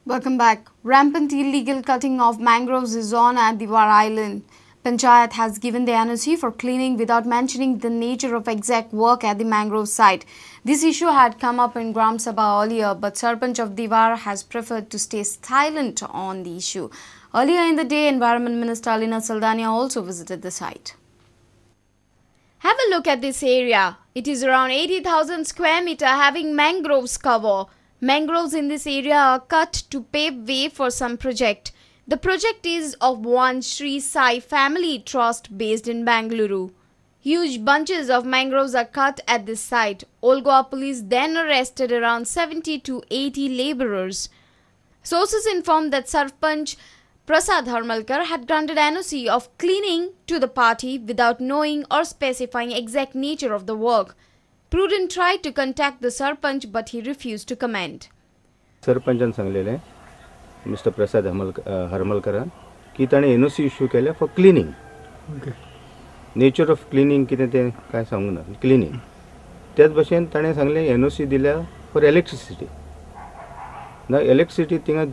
Welcome back. Rampant illegal cutting of mangroves is on at Diwar Island. Panchayat has given the NOC for cleaning without mentioning the nature of exact work at the mangrove site. This issue had come up in Gram Sabha earlier, but Sarpanch of Diwar has preferred to stay silent on the issue. Earlier in the day, Environment Minister Alina Saldanha also visited the site. Have a look at this area. It is around 80,000 square meter having mangroves cover. Mangroves in this area are cut to pave way for some project. The project is of one Sri Sai Family Trust based in Bangalore. Huge bunches of mangroves are cut at this site. Old Goa police then arrested around 70 to 80 laborers. Sources informed that Sarpanch Prasad Harmalkar had granted NOC of cleaning to the party without knowing or specifying exact nature of the work. Prudent tried to contact the Sarpanch, but he refused to comment. सरपंचान सांगलेलें mister प्रसाद हरमलकरान की ताणें NOC issue केल्या for cleaning. Nature of cleaning कितें तें कांय सांगूंक ना, cleaning. त्याच भशेन ताणें सांगलें एनओसी दिल्या फॉर इलेक्ट्रिसिटी. ना इलेक्ट्रिसिटी थिंगा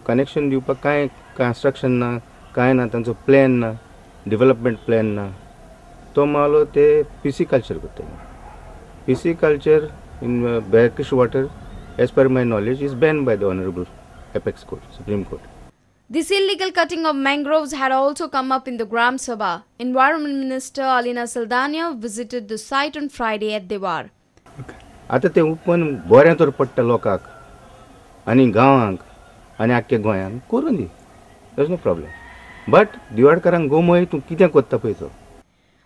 कनेक्शन दिवपाक कांय कन्स्ट्रक्शन ना, कांय ना, तांचो प्लॅन ना, डेव्हलपमेंट प्लॅन ना. तो मालो ते पिसिकल्चर करतले. Pisciculture in brackish water, as per my knowledge, is banned by the Honorable Apex Court, Supreme Court. This illegal cutting of mangroves had also come up in the Gram Sabha. Environment Minister Alina Saldanha visited the site on Friday at Diwar. आता ते उपन बरें तर पडटा लोकांक आनी गांवांक आनी आख्ख्या गोंयांक करून दी, there is no problem. But दिवाडकारांक गोमय तूं कितें करता पळय तो.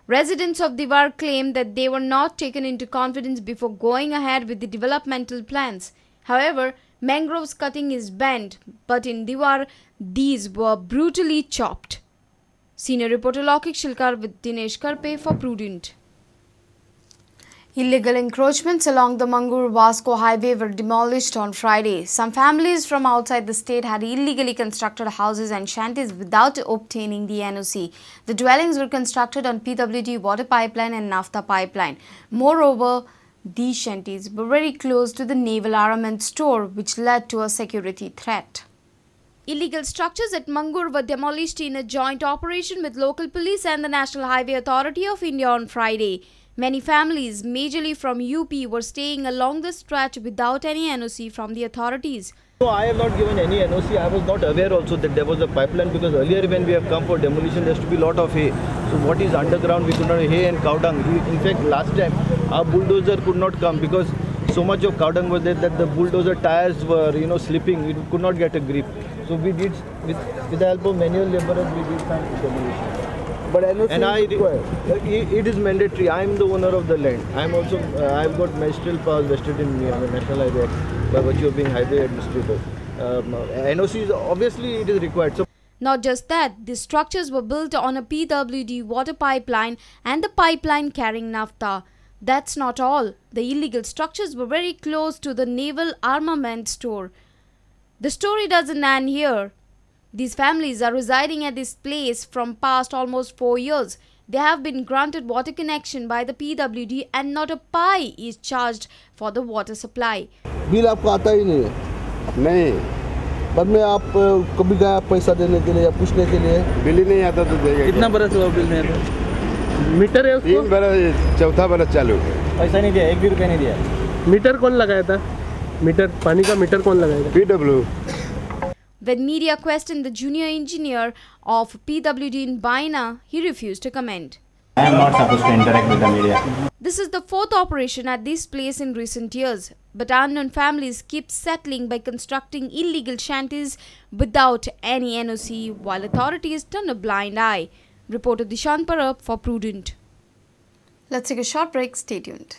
Residents of Diwar claimed that they were not taken into confidence before going ahead with the developmental plans. However, mangroves cutting is banned, but in Diwar, these were brutally chopped. Senior reporter Lokik Shilkar with Dinesh Karpe for Prudent. Illegal encroachments along the Mangur-Vasco highway were demolished on Friday. Some families from outside the state had illegally constructed houses and shanties without obtaining the NOC. The dwellings were constructed on PWD water pipeline and naphtha pipeline. Moreover, these shanties were very close to the naval armament store, which led to a security threat. Illegal structures at Mangur were demolished in a joint operation with local police and the National Highway Authority of India on Friday. Many families, majorly from UP, were staying along the stretch without any NOC from the authorities. No, I have not given any NOC. I was not aware also that there was a pipeline, because earlier when we have come for demolition, there used to be a lot of hay. So what is underground, we could not, hay and cow dung. In fact, last time our bulldozer could not come because so much of cow dung was there that the bulldozer tires were, you know, slipping. We could not get a grip. So we did, with the help of manual laborers, we did some demolition. But NOC and is required. It is mandatory. I am the owner of the land. I am also, I have got magisterial powers vested in me. I am a National Highway Act by virtue of being highway administrator. NOC is obviously it is required. So not just that, the structures were built on a PWD water pipeline and the pipeline carrying naphtha. That's not all. The illegal structures were very close to the naval armament store. The story doesn't end here. These families are residing at this place from past almost 4 years. They have been granted water connection by the PWD and not a pie is charged for the water supply. Bill आपको आता ही नहीं है? नहीं। बाद में आप कभी गया पैसा देने K लिए या पूछने के लिए? बिल ही नहीं आता तो देगा। कितना बरस हुआ बिल नहीं आता? मीटर है उसको? 3 बरस, चौथा बरस चालू। पैसा नहीं दिया, 1 भी रुपया नहीं दिया। मीटर कौन लगाया था? मीटर, पानी का मीटर कौन लगाया था? PW। When media questioned the junior engineer of PWD in Baina, he refused to comment. I am not supposed to interact with the media. This is the fourth operation at this place in recent years. But unknown families keep settling by constructing illegal shanties without any NOC, while authorities turn a blind eye. Reporter Dishant Parab for Prudent. Let's take a short break. Stay tuned.